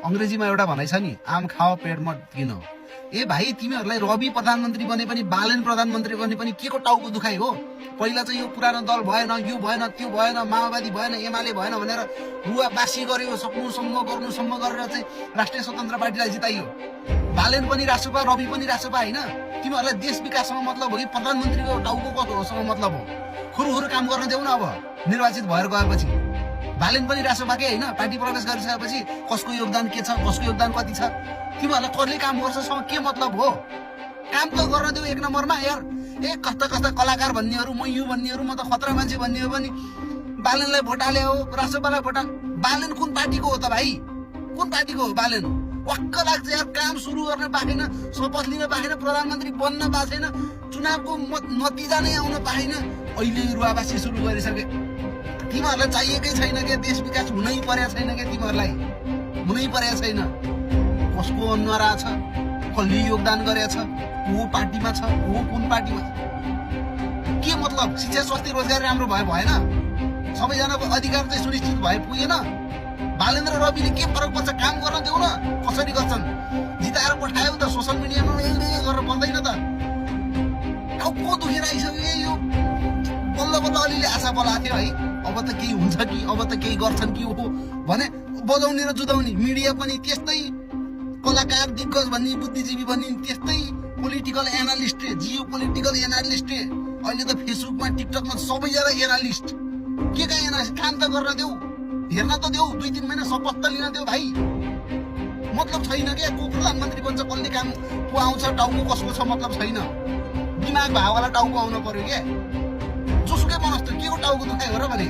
अंग्रेजीमा एउटा भनाइ छ नि, आम खाओ पेट मत किन। ए भाइ, तिमीहरूलाई रवि प्रधानमन्त्री बने पनि बालेन प्रधानमन्त्री बने पनि के को टाउको दुखाइ हो? पहिला चाहिँ यो पुरानो दल भएन, यो भएन, त्यो भएन, माओवादी भएन, एमाले भएन भनेर रुवा बासी गर्यो, गर्नुसम्म गरेर चाहिँ राष्ट्रिय स्वतन्त्र पार्टीलाई जिताइयो। बालेन पनि राष्ट्रपा, रवि पनि राष्ट्रपा होइन। तिमीहरूलाई देश विकाससँग मतलब हो कि प्रधानमन्त्रीको टाउको कतोसँग मतलब हो? खुरुखुरु काम गर्न देऊ न। अब निर्वाचित भएर गएपछि बालेन पनि राष्ट्रपाकै होइन, पार्टी प्रवेश गरिसकेपछि कसको योगदान के छ, कसको योगदान कति छ, तिमीहरूलाई कसले काम गर्छसँग के मतलब हो? काम त गर्न देऊ एक नम्बरमा यार। ए कस्ता कस्ता कलाकार भन्नेहरू, म यो भन्नेहरू, म त खतरा मान्छे भन्ने हो भने बालेनलाई भोट हाले हो, राष्ट्रपालाई भोट हाल। बालेन कुन पार्टीको हो त भाइ? कुन पार्टीको हो बालेन? वाक्क लाग्छ यार। काम सुरु गर्न पाएन, शपथ लिन पाएन, प्रधानमन्त्री बन्न पाएन, चुनावको नतिजा नै आउन पाएन, अहिले रुवाबासी सुरु गरिसके। तिमीहरूलाई चाहिएकै छैन के? देश विकास हुनै परेको छैन के? तिमीहरूलाई हुनै परेको छैन। कसको अनुहार छ, कसले योगदान गरेको छ, को पार्टीमा छ, को कुन पार्टीमा छ, के मतलब? शिक्षा स्वास्थ्य रोजगार राम्रो भयो भएन? सबैजनाको अधिकार चाहिँ सुनिश्चित भए पुगेन? बालेन र रविले के फरक पर्छ? काम गर्न देऊ न। कसरी गर्छन्? जिताएर पठायो त सोसल मिडियामा गरेर बन्दैन त। टाउको दुखेर आइसक्यो यो। बल्ल बल्ल अलिअलि आशा बोलाएको थियो है, अब त केही हुन्छ कि, अब त केही गर्छन् कि हो भने बजाउने र जुदाउने। मिडिया पनि त्यस्तै, कलाकार दिग्गज भन्ने, बुद्धिजीवी भन्ने त्यस्तै, political analyst, geo political analyst. अहिले त फेसबुकमा टिकटकमा सबैजना एनालिस्ट। के का एनालिस्ट? काम त गर्न देऊ, हेर्न त देऊ, 2-3 महिना शपथ त लिन देऊ भाइ। मतलब छैन क्या? को प्रधानमन्त्री बन्छ, कसले काम को आउँछ, टाउको कसको छ, मतलब छैन। दिमाग भावाला टाउको आउनु पर्यो क्या। जोसुकै बनोस् त, के को टाउको दुखाइ हो र भने?